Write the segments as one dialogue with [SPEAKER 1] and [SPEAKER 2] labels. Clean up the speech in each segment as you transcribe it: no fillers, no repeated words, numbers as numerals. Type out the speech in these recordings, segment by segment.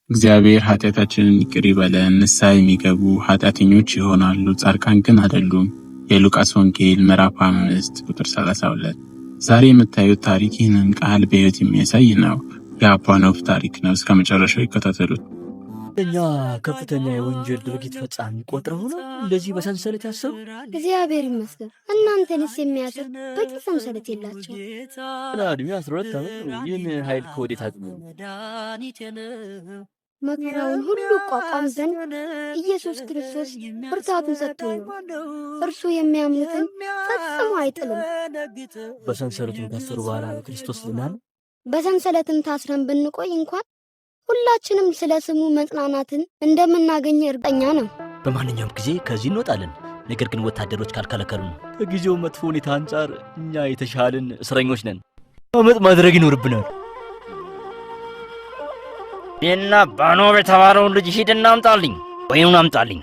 [SPEAKER 1] እግዚአብሔር ኃጢአታችንን ይቅር ይበለን። ንስሐ የሚገቡ ኃጢአተኞች ይሆናሉ፣ ጻድቃን ግን አይደሉም። የሉቃስ ወንጌል ምዕራፍ 5 ቁጥር 32። ዛሬ የምታዩት ታሪክ ይህንን ቃል በሕይወት የሚያሳይ ነው። የአባ ኖብ ታሪክ ነው። እስከ መጨረሻው ይከታተሉት።
[SPEAKER 2] እኛ ከፍተኛ የወንጀል ድርጊት ፈጻሚ ቆጥረው ነው እንደዚህ በሰንሰለት ያሰሩ።
[SPEAKER 3] እግዚአብሔር ይመስገን። እናንተንስ የሚያስር በቂ ሰንሰለት የላቸው።
[SPEAKER 2] ገና እድሜ 12 ዓመት ነው። ይህን ኃይል ከወዴት አገኘ?
[SPEAKER 3] መከራውን ሁሉ እቋቋም ዘንድ ኢየሱስ ክርስቶስ ብርታቱን ሰጥቶኝ ነው። እርሱ የሚያምኑትን ፈጽሞ አይጥልም።
[SPEAKER 2] በሰንሰለቱም ካሰሩ በኋላ በክርስቶስ ልናል።
[SPEAKER 3] በሰንሰለትም ታስረን ብንቆይ እንኳን ሁላችንም ስለ ስሙ መጽናናትን እንደምናገኝ እርግጠኛ ነው።
[SPEAKER 4] በማንኛውም ጊዜ ከዚህ እንወጣለን። ነገር ግን ወታደሮች ካልከለከሉ ነው።
[SPEAKER 2] ከጊዜው መጥፎ ሁኔታ አንጻር እኛ የተሻልን እስረኞች ነን። አመፅ ማድረግ ይኖርብናል።
[SPEAKER 4] ይህና ባኖብ የተባለውን ልጅ ሂድና አምጣልኝ፣ ወይኑን አምጣልኝ።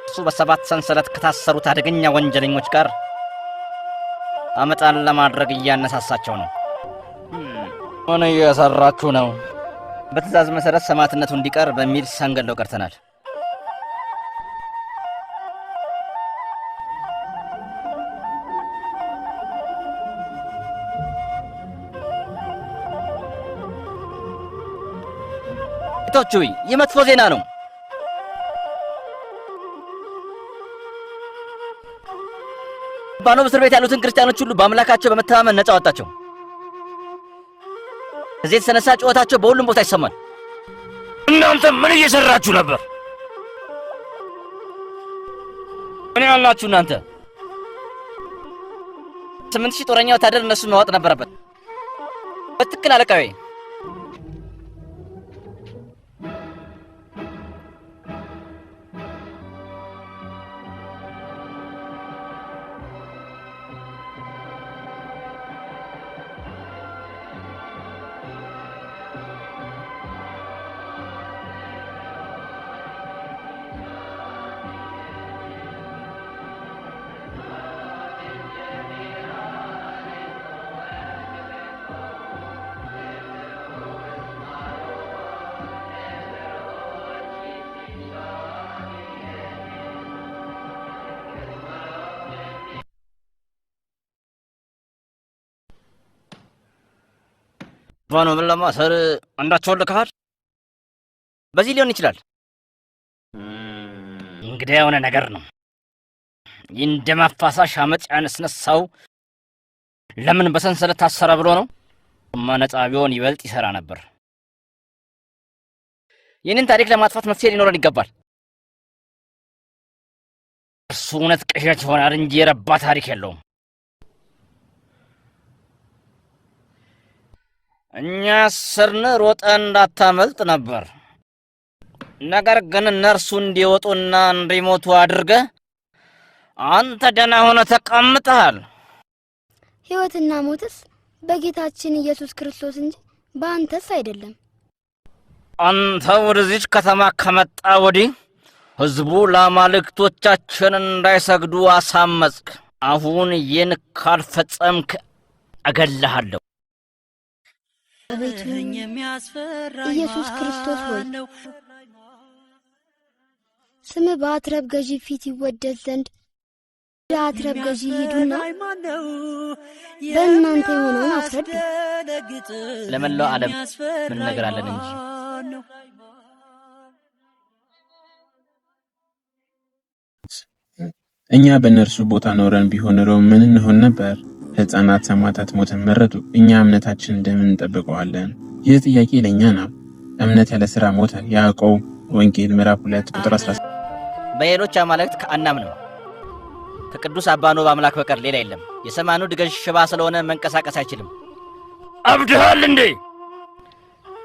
[SPEAKER 4] እሱ በሰባት ሰንሰለት ከታሰሩት አደገኛ ወንጀለኞች ጋር አመጣን ለማድረግ እያነሳሳቸው ነው። ምን እየሰራችሁ ነው? በትእዛዝ መሰረት ሰማዕትነቱ እንዲቀር በሚል ሰንገለው ቀርተናል። ቶች ይህ መጥፎ ዜና ነው። ባኖብ እስር ቤት ያሉትን ክርስቲያኖች ሁሉ በአምላካቸው በመተማመን ነፃ ወጣቸው። እዚህ የተነሳ ጩኸታቸው በሁሉም ቦታ ይሰማል። እናንተ ምን እየሰራችሁ ነበር? ምን ያላችሁ እናንተ? 8,000 ጦረኛ ወታደር እነሱን መዋጥ ነበረበት። በትክክል አለቃዬ። ባኖብን ለማሰር አንዳቸውን ልከሃል? በዚህ ሊሆን ይችላል። እንግዲህ የሆነ ነገር ነው። ይህን ደም አፋሳሽ አመፅ ያነስነሳው ለምን በሰንሰለት ታሰረ ብሎ ነው? እማ ነፃ ቢሆን ይበልጥ ይሰራ ነበር። ይህንን ታሪክ ለማጥፋት መፍትሄ ሊኖረን ይገባል። እርሱ እውነት ቅዠት ይሆናል እንጂ የረባ ታሪክ የለውም። እኛ ስርን ሮጠ እንዳታመልጥ ነበር። ነገር ግን እነርሱ እንዲወጡና እንዲሞቱ አድርገህ አንተ ደህና ሆነ ተቀምጠሃል።
[SPEAKER 3] ሕይወትና ሞትስ በጌታችን ኢየሱስ ክርስቶስ እንጂ በአንተስ አይደለም።
[SPEAKER 4] አንተ ወደዚች ከተማ ከመጣ ወዲህ ሕዝቡ ለአማልክቶቻችን እንዳይሰግዱ አሳመጽክ። አሁን ይህን ካልፈጸምክ እገልሃለሁ።
[SPEAKER 3] አቤቱ ኢየሱስ ክርስቶስ ሆይ ስምህ በአትረብ ገዢ ፊት ይወደድ ዘንድ ወደ አትረብ ገዢ ሂዱና በእናንተ የሆነውን አስረዱ።
[SPEAKER 4] ለመላው ዓለም እንነግራለን እንጂ።
[SPEAKER 1] እኛ በእነርሱ ቦታ ኖረን ቢሆን ኖሮ ምን እንሆን ነበር? ሕፃናት ሰማዕታት ሞትን መረጡ። እኛ እምነታችንን እንደምን እንጠብቀዋለን? ይህ ጥያቄ ለእኛ ነው። እምነት ያለ ሥራ ሞተ። ያዕቆብ ወንጌል ምዕራፍ 2 ቁጥር 17።
[SPEAKER 4] በሌሎች አማልክት አናምንም። ከቅዱስ አባ ኖብ አምላክ በቀር ሌላ የለም። የሰማኑ ገዥ ሽባ ስለሆነ መንቀሳቀስ አይችልም። አብድሃል እንዴ?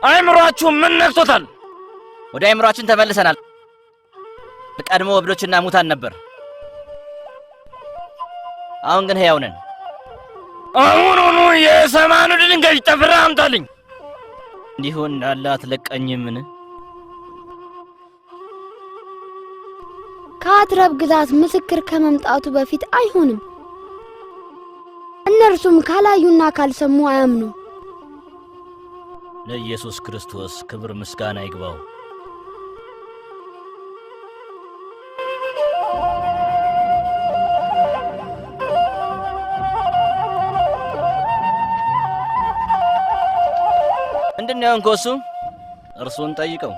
[SPEAKER 4] አእምሯችሁ ምን ነክቶታል? ወደ አእምሯችን ተመልሰናል። ቀድሞ እብዶችና ሙታን ነበር። አሁን ግን ሕያው ነን። አሁኑኑ የሰማኑ ድንጋይ ጠፍረህ አምጣልኝ። እንዲሁ እንዳለ አትለቀኝምን?
[SPEAKER 3] ከአትረብ ግዛት ምስክር ከመምጣቱ በፊት አይሆንም። እነርሱም ካላዩና ካልሰሙ አያምኑ።
[SPEAKER 4] ለኢየሱስ ክርስቶስ ክብር ምስጋና ይግባው። ምንድን ነው የሆንከው? እሱ እርሱን ጠይቀው።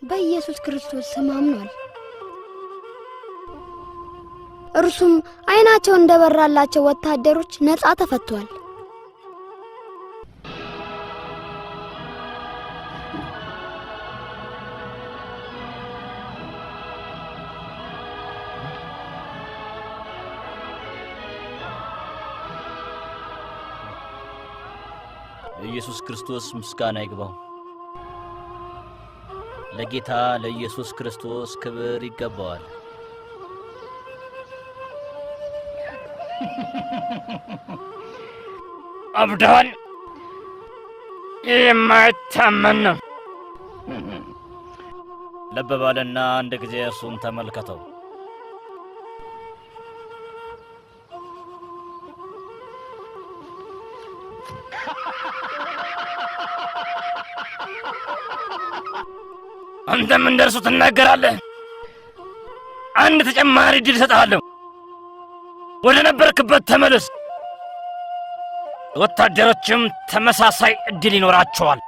[SPEAKER 3] በኢየሱስ ክርስቶስ ስም አምኗል። እርሱም ዓይናቸው እንደበራላቸው ወታደሮች ነፃ ተፈቷል።
[SPEAKER 4] ኢየሱስ ክርስቶስ ምስጋና ይግባው። ለጌታ ለኢየሱስ ክርስቶስ ክብር ይገባዋል። አብደሃል። ይህ የማይታመን ነው። ልብ በልና አንድ ጊዜ እርሱን ተመልከተው። አንተም እንደ እርሱ ትናገራለህ። አንድ ተጨማሪ ዕድል እሰጥሃለሁ። ወደ ነበርክበት ተመለስ። ወታደሮችም ተመሳሳይ ዕድል ይኖራቸዋል።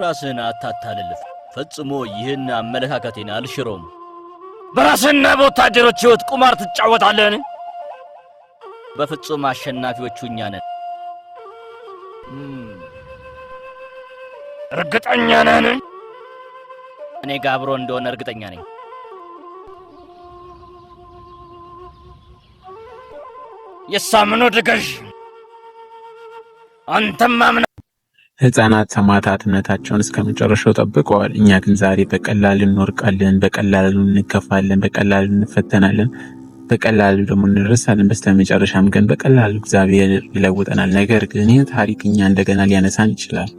[SPEAKER 4] ራስህን አታታልልፍ። ፈጽሞ ይህን አመለካከቴን አልሽረውም። በራስህና በወታደሮች ሕይወት ቁማር ትጫወታለህን? በፍጹም አሸናፊዎቹ እኛ ነን። እርግጠኛ ነህን? እኔ ጋር አብሮ እንደሆነ እርግጠኛ ነኝ። የሳምኖ ድገዥ አንተም አምነ
[SPEAKER 1] ሕፃናት ሰማዕታት እምነታቸውን እስከ መጨረሻው ጠብቀዋል። እኛ ግን ዛሬ በቀላሉ እንወርቃለን፣ በቀላሉ እንከፋለን፣ በቀላሉ እንፈተናለን፣ በቀላሉ ደግሞ እንረሳለን። በስተመጨረሻም ግን በቀላሉ እግዚአብሔር ይለውጠናል። ነገር ግን ይህ ታሪክ እኛ እንደገና ሊያነሳን ይችላል።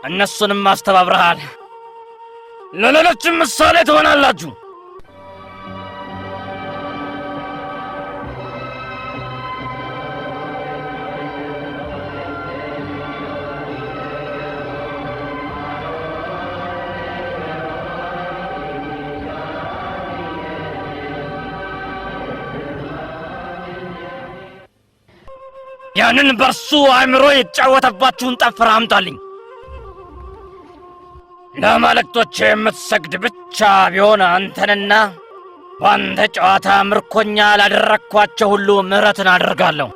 [SPEAKER 4] እነሱንም አስተባብረሃል። ለሌሎችም ምሳሌ ትሆናላችሁ። ያንን በእርሱ አእምሮ የተጫወተባችሁን ጠፍር አምጣልኝ። ለአማልክቶቼ የምትሰግድ ብቻ ቢሆን አንተንና በአንተ ጨዋታ ምርኮኛ ላደረግኳቸው ሁሉ ምሕረትን አደርጋለሁ።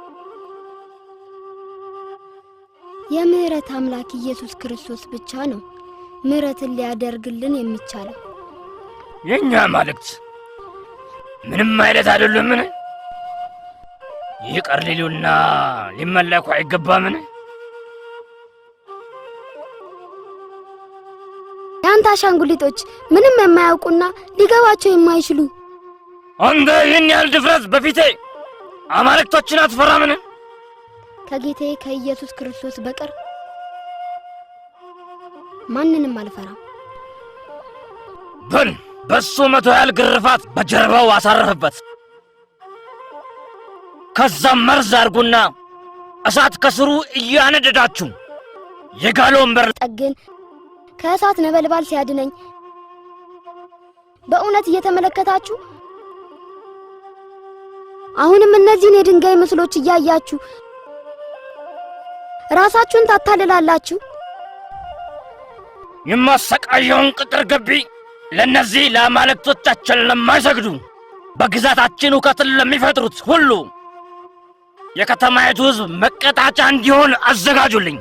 [SPEAKER 3] የምህረት አምላክ ኢየሱስ ክርስቶስ ብቻ ነው ምህረትን ሊያደርግልን የሚቻለው።
[SPEAKER 4] የእኛ አማልክት ምንም አይነት አይደሉምን? ይቅር ሊሉና ሊመለኩ አይገባምን?
[SPEAKER 3] የአንተ አሻንጉሊቶች ምንም የማያውቁና ሊገባቸው የማይችሉ
[SPEAKER 4] አንተ ይህን ያህል ድፍረት በፊቴ አማልክቶችን አትፈራምን?
[SPEAKER 3] ከጌታዬ ከኢየሱስ ክርስቶስ በቀር ማንንም አልፈራም።
[SPEAKER 4] በል በሱ 100 ያህል ግርፋት በጀርባው አሳረፍበት። ከዛም መርዝ አድርጉና እሳት ከስሩ እያነደዳችሁ የጋለ ወንበር
[SPEAKER 3] ጠግን ከእሳት ነበልባል ሲያድነኝ በእውነት እየተመለከታችሁ አሁንም እነዚህን የድንጋይ ምስሎች እያያችሁ ራሳችሁን ታታልላላችሁ።
[SPEAKER 4] የማሰቃየውን ቅጥር ግቢ ለእነዚህ ለአማልክቶቻችን ለማይሰግዱ በግዛታችን ሁከትን ለሚፈጥሩት ሁሉ የከተማይቱ ሕዝብ መቀጣጫ እንዲሆን አዘጋጁልኝ።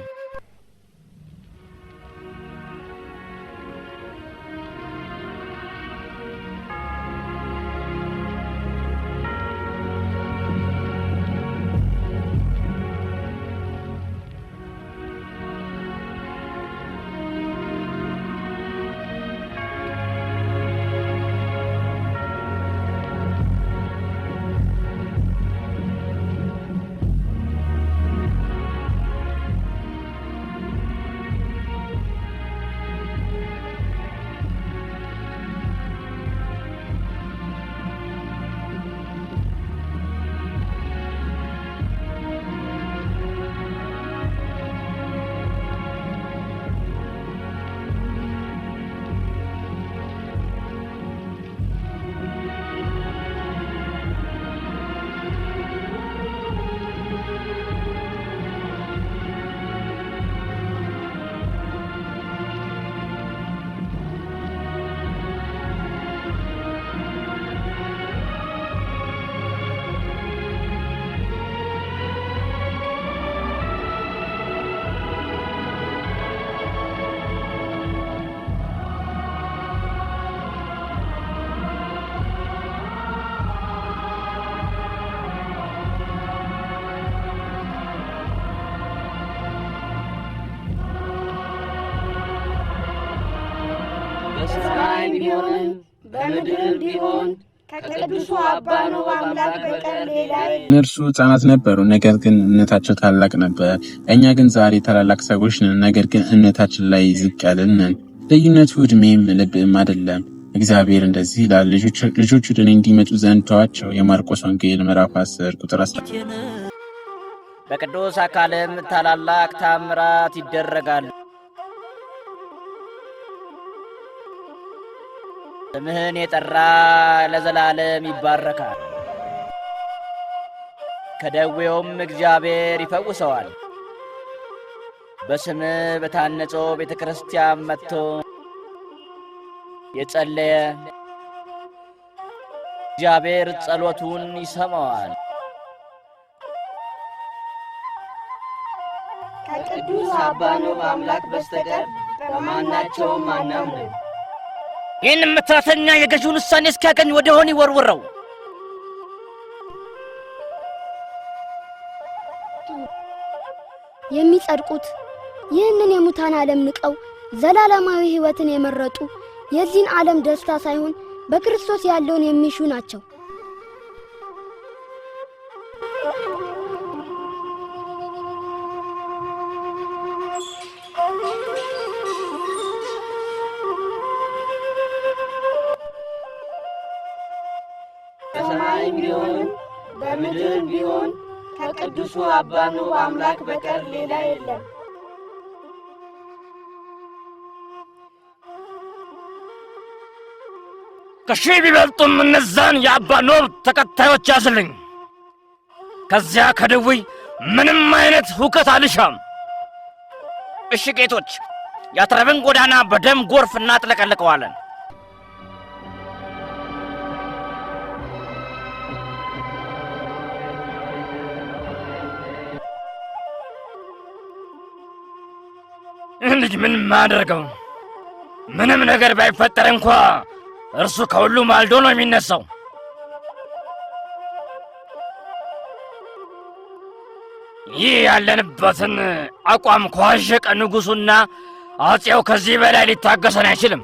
[SPEAKER 5] ቢሆን በምድርም ቢሆን ከቅዱሱ አባ ኖብ አምላክ በቀር ሌላ የለም።
[SPEAKER 1] እነርሱ ሕፃናት ነበሩ፣ ነገር ግን እምነታቸው ታላቅ ነበር። እኛ ግን ዛሬ ታላላቅ ሰዎች ነን፣ ነገር ግን እምነታችን ላይ ዝቅ ያልን ነን። ልዩነቱ ዕድሜም ልብም አይደለም። እግዚአብሔር እንደዚህ ይላል፣ ልጆች ወደ እኔ እንዲመጡ ዘንድ ተዋቸው። የማርቆስ ወንጌል ምዕራፍ 10 ቁጥር 10።
[SPEAKER 4] በቅዱስ አካልም ታላላቅ ታምራት ይደረጋሉ። ስምህን የጠራ ለዘላለም ይባረካል፣ ከደዌውም እግዚአብሔር ይፈውሰዋል። በስምህ በታነጸው ቤተ ክርስቲያን መጥቶ የጸለየ እግዚአብሔር ጸሎቱን ይሰማዋል።
[SPEAKER 5] ከቅዱስ አባ ኖብ አምላክ በስተቀር በማናቸውም አናምንም።
[SPEAKER 4] ይህን መተራተኛ የገዢውን ውሳኔ እስኪያገኝ ወደ ወህኒ ወርውረው።
[SPEAKER 3] የሚጸድቁት ይህንን የሙታን ዓለም ንቀው ዘላለማዊ ሕይወትን የመረጡ የዚህን ዓለም ደስታ ሳይሆን በክርስቶስ ያለውን የሚሹ ናቸው።
[SPEAKER 5] በሰማይም ቢሆን በምድርም ቢሆን ከቅዱሱ አባ ኖብ አምላክ በቀር ሌላ የለም።
[SPEAKER 4] ከሺህ ቢበልጡም እነዛን የአባ ኖብ ተከታዮች ያዝልኝ። ከዚያ ከድውይ ምንም አይነት ሁከት አልሻም። እሺ ጌቶች፣ የአትረብን ጎዳና በደም ጎርፍ እናጥለቀልቀዋለን። ይህን ልጅ ምን ማደርገው? ምንም ነገር ባይፈጠር እንኳ እርሱ ከሁሉ ማልዶ ነው የሚነሳው። ይህ ያለንበትን አቋም ከዋዠቀ ንጉሡና አፄው ከዚህ በላይ ሊታገሰን አይችልም።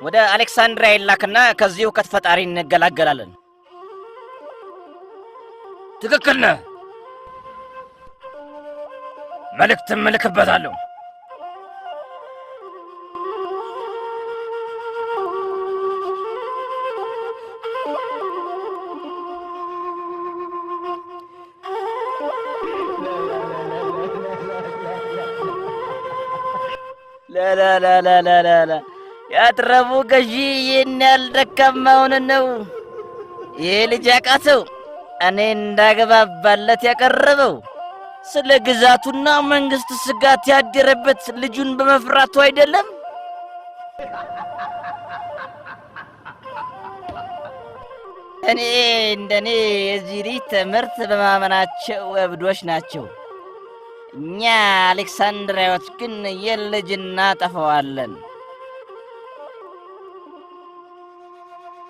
[SPEAKER 4] ወደ አሌክሳንድሪያ ይላክና ከዚህ ሁከት ፈጣሪ እንገላገላለን። ትክክል ነህ። መልእክትም እልክበታለሁ። ላላላላላላ ያትረቡ ገዢ ይህን ያህል ደካማውን ነው። ይህ ልጅ ያቃተው እኔ እንዳገባባለት ያቀረበው ስለ ግዛቱና መንግስት ስጋት ያደረበት ልጁን በመፍራቱ አይደለም። እኔ እንደኔ የዚህ ልጅ ትምህርት በማመናቸው እብዶች ናቸው። እኛ አሌክሳንድሪያዎች ግን የልጅ እናጠፈዋለን።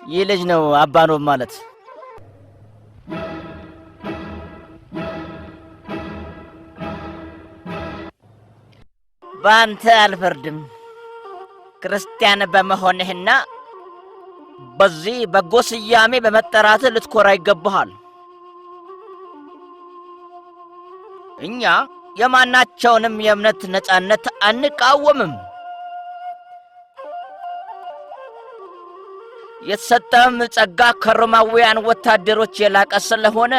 [SPEAKER 4] ይህ ልጅ ነው አባኖብ ማለት። በአንተ አልፈርድም። ክርስቲያን በመሆንህና በዚህ በጎ ስያሜ በመጠራትህ ልትኮራ ይገባሃል። እኛ የማናቸውንም የእምነት ነጻነት አንቃወምም። የተሰጠህም ጸጋ ከሮማውያን ወታደሮች የላቀ ስለሆነ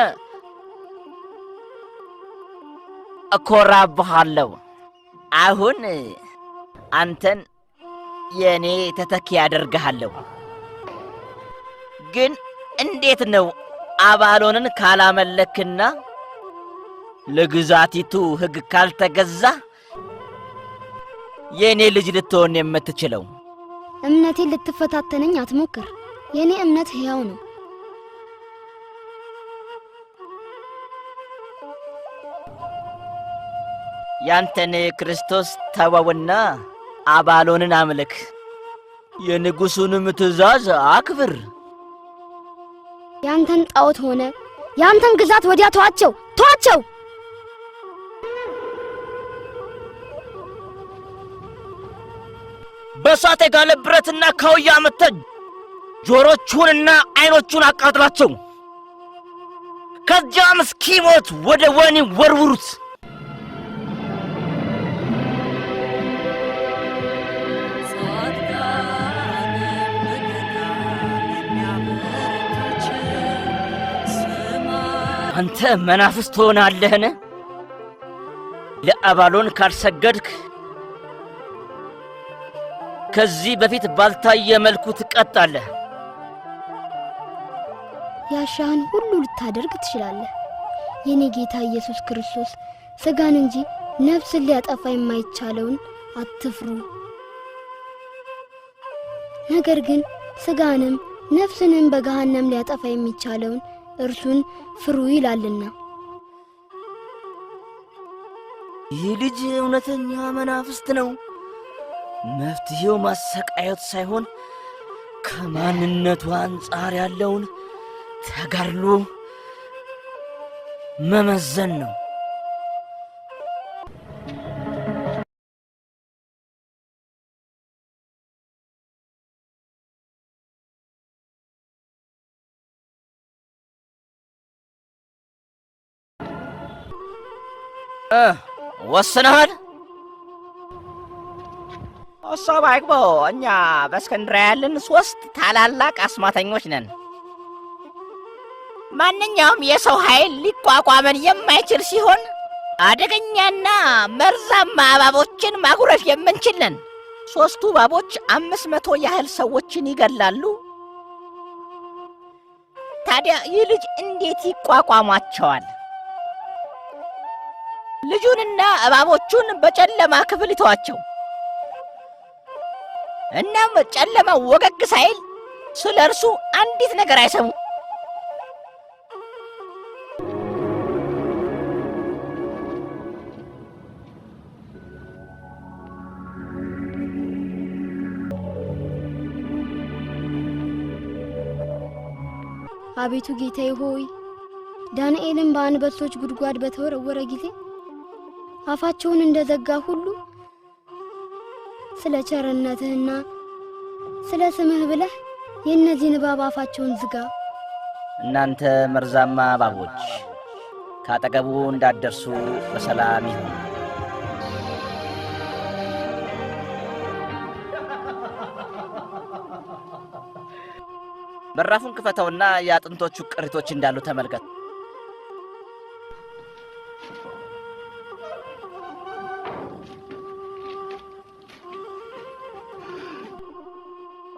[SPEAKER 4] እኮራብሃለሁ። አሁን አንተን የእኔ ተተኪ አደርግሃለሁ። ግን እንዴት ነው አባሎንን ካላመለክና ለግዛቲቱ ሕግ ካልተገዛ የእኔ ልጅ ልትሆን የምትችለው?
[SPEAKER 3] እምነቴን ልትፈታተነኝ አትሞክር። የእኔ እምነት ሕያው ነው።
[SPEAKER 4] ያንተን ክርስቶስ ተወውና አባሎንን አምልክ፣ የንጉሡንም ትእዛዝ አክብር።
[SPEAKER 3] ያንተን ጣዖት ሆነ ያንተን ግዛት ወዲያ ተዋቸው፣ ተዋቸው።
[SPEAKER 4] በእሳት የጋለ ብረትና ካውያ አምጥተህ ጆሮቹንና አይኖቹን አቃጥላቸው። ከዚያም እስኪሞት ወደ ወህኒ ወርውሩት። አንተ መናፍስት ትሆናለህን? ለአባሎን ካልሰገድክ ከዚህ በፊት ባልታየ መልኩ ትቀጣለህ።
[SPEAKER 3] ያሻህን ሁሉ ልታደርግ ትችላለህ። የኔ ጌታ ኢየሱስ ክርስቶስ ሥጋን እንጂ ነፍስን ሊያጠፋ የማይቻለውን አትፍሩ፣ ነገር ግን ሥጋንም ነፍስንም በገሃነም ሊያጠፋ የሚቻለውን እርሱን ፍሩ ይላልና።
[SPEAKER 4] ይህ ልጅ እውነተኛ መናፍስት ነው። መፍትሄው ማሰቃየት ሳይሆን ከማንነቱ አንጻር ያለውን ተጋድሎ መመዘን ነው። ወስነሃል? ሀሳብ አይግባው። እኛ በእስክንድርያ ያለን 3 ታላላቅ አስማተኞች ነን። ማንኛውም የሰው ኃይል ሊቋቋመን የማይችል ሲሆን አደገኛና መርዛማ እባቦችን ማጉረፍ የምንችል ነን። 3ቱ እባቦች 500 ያህል ሰዎችን ይገላሉ። ታዲያ ይህ ልጅ እንዴት ይቋቋማቸዋል? ልጁንና እባቦቹን በጨለማ ክፍል ይተዋቸው። እናም ጨለማው ወገግ ሳይል ስለ እርሱ አንዲት ነገር አይሰሙ።
[SPEAKER 3] አቤቱ ጌታዬ ሆይ፣ ዳንኤልን በአንበሶች ጉድጓድ በተወረወረ ጊዜ አፋቸውን እንደዘጋ ሁሉ ስለ ቸርነትህና ስለ ስምህ ብለህ የእነዚህን እባብ አፋቸውን ዝጋ።
[SPEAKER 4] እናንተ መርዛማ እባቦች ካጠገቡ እንዳትደርሱ በሰላም ይሁን። በራፉን ክፈተውና የአጥንቶቹ ቅሪቶች እንዳሉ ተመልከት።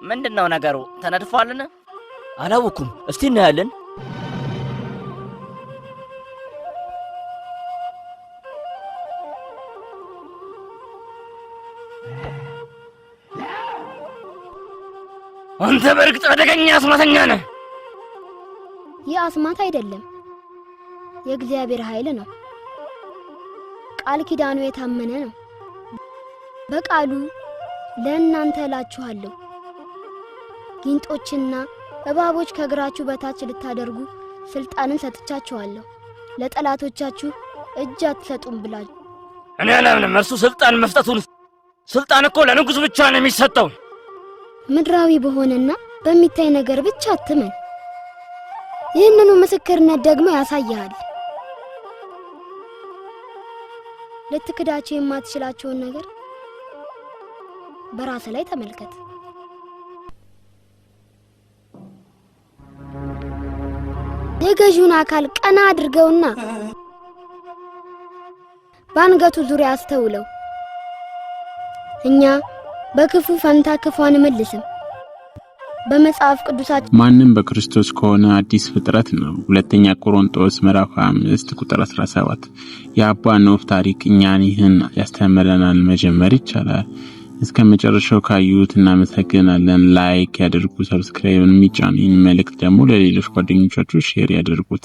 [SPEAKER 4] ምንድነው ነገሩ? ተነድፏልን?
[SPEAKER 2] አላወኩም። እስቲ እናያለን።
[SPEAKER 4] አንተ በእርግጥ አደገኛ አስማተኛ ነህ።
[SPEAKER 3] ይህ አስማት አይደለም፣ የእግዚአብሔር ኃይል ነው። ቃል ኪዳኑ የታመነ ነው። በቃሉ ለእናንተ እላችኋለሁ ጊንጦችና እባቦች ከእግራችሁ በታች ልታደርጉ ስልጣንን ሰጥቻችኋለሁ፣ ለጠላቶቻችሁ እጅ አትሰጡም ብላችሁ።
[SPEAKER 4] እኔ አላምንም። እርሱ ስልጣን መስጠቱን፣ ስልጣን እኮ ለንጉሥ ብቻ ነው የሚሰጠው።
[SPEAKER 3] ምድራዊ በሆነና በሚታይ ነገር ብቻ አትመን። ይህንኑ ምስክርነት ደግሞ ያሳይሃል። ልትክዳቸው የማትችላቸውን ነገር በራስህ ላይ ተመልከት። የገዢውን አካል ቀና አድርገውና በአንገቱ ዙሪያ አስተውለው። እኛ በክፉ ፈንታ ክፉ አንመልስም። በመጽሐፍ ቅዱሳችን
[SPEAKER 1] ማንም በክርስቶስ ከሆነ አዲስ ፍጥረት ነው። ሁለተኛ ቆሮንቶስ ምዕራፍ 5 ቁጥር 17። የአባ ኖፍ ታሪክ እኛን ይህን ያስተምረናል። መጀመር ይቻላል። እስከ መጨረሻው ካዩት እናመሰግናለን። like ያድርጉ፣ subscribe የሚጫኑ ይህን መልእክት ደግሞ ለሌሎች ጓደኞቻችሁ share ያድርጉት።